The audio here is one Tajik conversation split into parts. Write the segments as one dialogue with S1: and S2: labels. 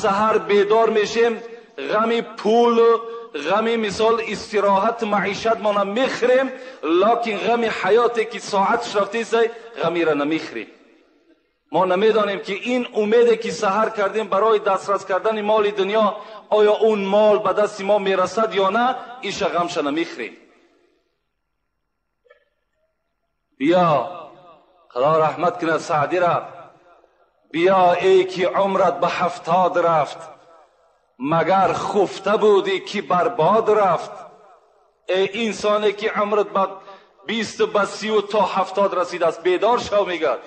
S1: Аз саҳар бедор мешем, ғами пул, ғами мисол истироҳат, маишатмона мехӯрем, локин ғами ҳаёте ки соатш рафтесай, ғамира намехӯрем. Мо намедонем ки ин умеде ки саҳар кардем барои дастрас кардани моли дунё, оё он мол ба дасти мо мерасад ё на, иша ғамша намехӯрем. Биё, Худо раҳмат кунад Саъдира, биё эй ки умрат ба 70 рафт, магар хуфта будӣ ки барбод рафт. Эй инсоне ки умрат ба 20, ба 30 то 70 расидааст, бедор шав, мегӯяд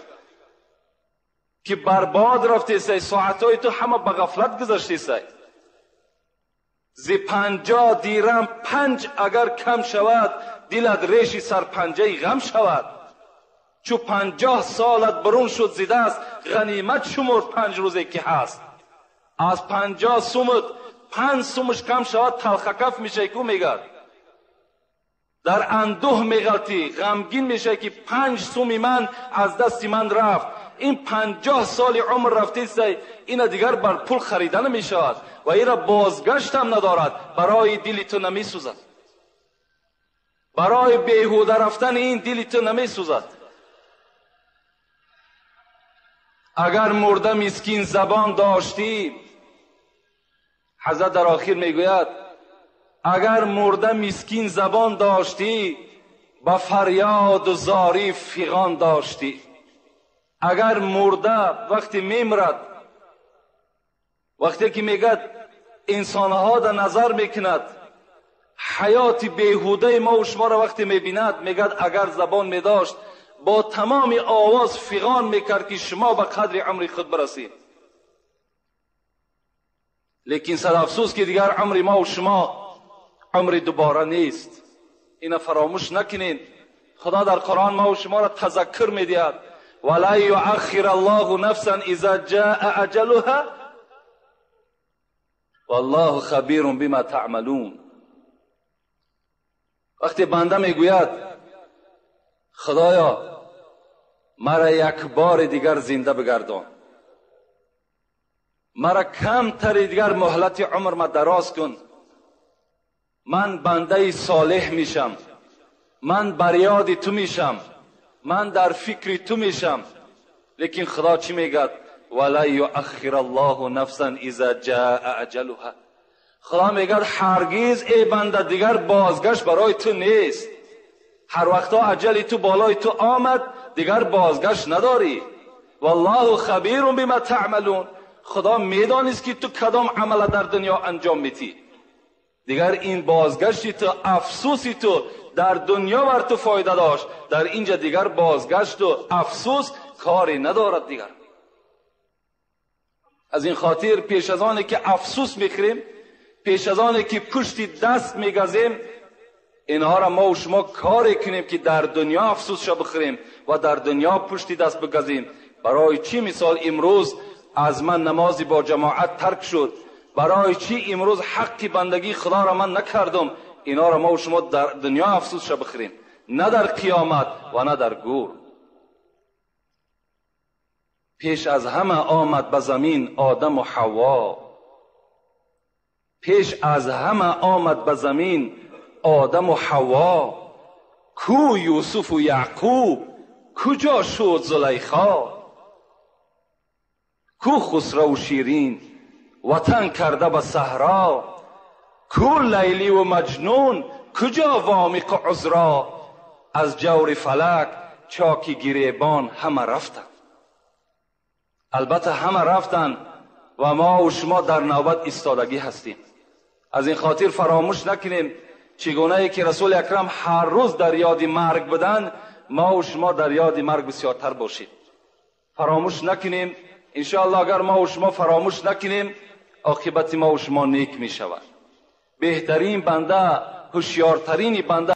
S1: ки барбод рафтесай, соатҳои ту ҳама ба ғафлат гузаштесай. Зи 50 дирам 5 агар кам шавад, дилат реши сарпанҷаи ғам шавад. Чу 50 солат бурун шуд зи даст, ғанимат шумур 5 рӯзе ки ҳаст. Аз 50 сумут 5 сумуш кам шавад, талхакаф мешавӣ ку, мегӯяд. Дар андӯҳ меғалтӣ, ғамгин мешавӣ ки 5 суми ман аз дасти ман рафт. Ин 50 соли умр рафтесай, ина дигар бар пул харида намешавад ва ира бозгаштам надорад, барои дили ту намесӯзад. Барои беҳуда рафтани ин дили ту намесӯзад. Агар мурда мискин забон доштӣ, ҳазрат дар охир мегӯяд, агар мурда мискин забон доштӣ, ба фарёду зорӣ фиғон доштӣ. Агар мурда вақте мемирад, вақте ки мегӯяд инсонҳо дар назар мекунад, ҳаёти беҳудаи мо ва шуморо вақте мебинад, мегӯяд агар забон медошт, бо тамоми овоз фиғон мекард ки шумо ба қадри умри худ барасед. Лекин сад афсӯс ки дигар умри мо ва шумо умри дубора нест. Ина фаромӯш накунед. Худо дар Қуръон мо ва шуморо тазаккур медиҳад. ولا يؤخر الله نفسا اذا جاء اجلها والله خبیر بما تعملون. وقتی بنده میگوید خدایا مرا یک بار دیگر زنده بگردان، مرا کمتر دیگر مهلت عمر ما دراز کن، من بنده صالح میشم، من بر یاد تو میشم، من در فکر تو میشم. لیکن خدا چی میگد؟ ولا یؤخر الله نفسا اذا جاء اجلها. خدا میگد هرگز ای بنده دیگر بازگشت برای تو نیست. هر وقتا اجل تو بالای تو آمد، دیگر بازگشت نداری. والله خبیر بما تعملون. خدا میدانست که تو کدام عمل در دنیا انجام میتی. دیگر این بازگشتی تو، افسوسی تو در دنیا بر تو فایده داشت، در اینجا دیگر بازگشت و افسوس کاری ندارد دیگر. از این خاطر پیش از آن که افسوس میخوریم، پیش از آن که پشت دست میگزیم، اینها را ما و شما کاری کنیم که در دنیا افسوس شا بخوریم و در دنیا پشت دست بگزیم. برای چی مثال امروز از من نمازی با جماعت ترک شد؟ برای چی امروز حق بندگی خدا را من نکردم؟ اینا را ما و شما در دنیا افسوس شا بخوریم، نه در قیامت و نه در گور. پیش از همه آمد به زمین آدم و حوا، پیش از همه آمد به زمین آدم و حوا، کو یوسف و یعقوب، کجا شد زلیخا؟ کو خسرو و شیرین وطن کرده به صحرا، کو لیلی و مجنون کجا وامیق عذرا؟ از جور فلک چاکی گریبان همه رفتن. البته همه رفتن و ما و شما در نوبت ایستادگی هستیم. از این خاطر فراموش نکنیم چگونه که رسول اکرم هر روز در یاد مرگ بودن، ما و شما در یاد مرگ بسیارتر باشیم. فراموش نکنیم. انشاءالله اگر ما و شما فراموش نکنیم، عاقبت ما و شما نیک می شود. بهترین بنده، هوشیارترین بنده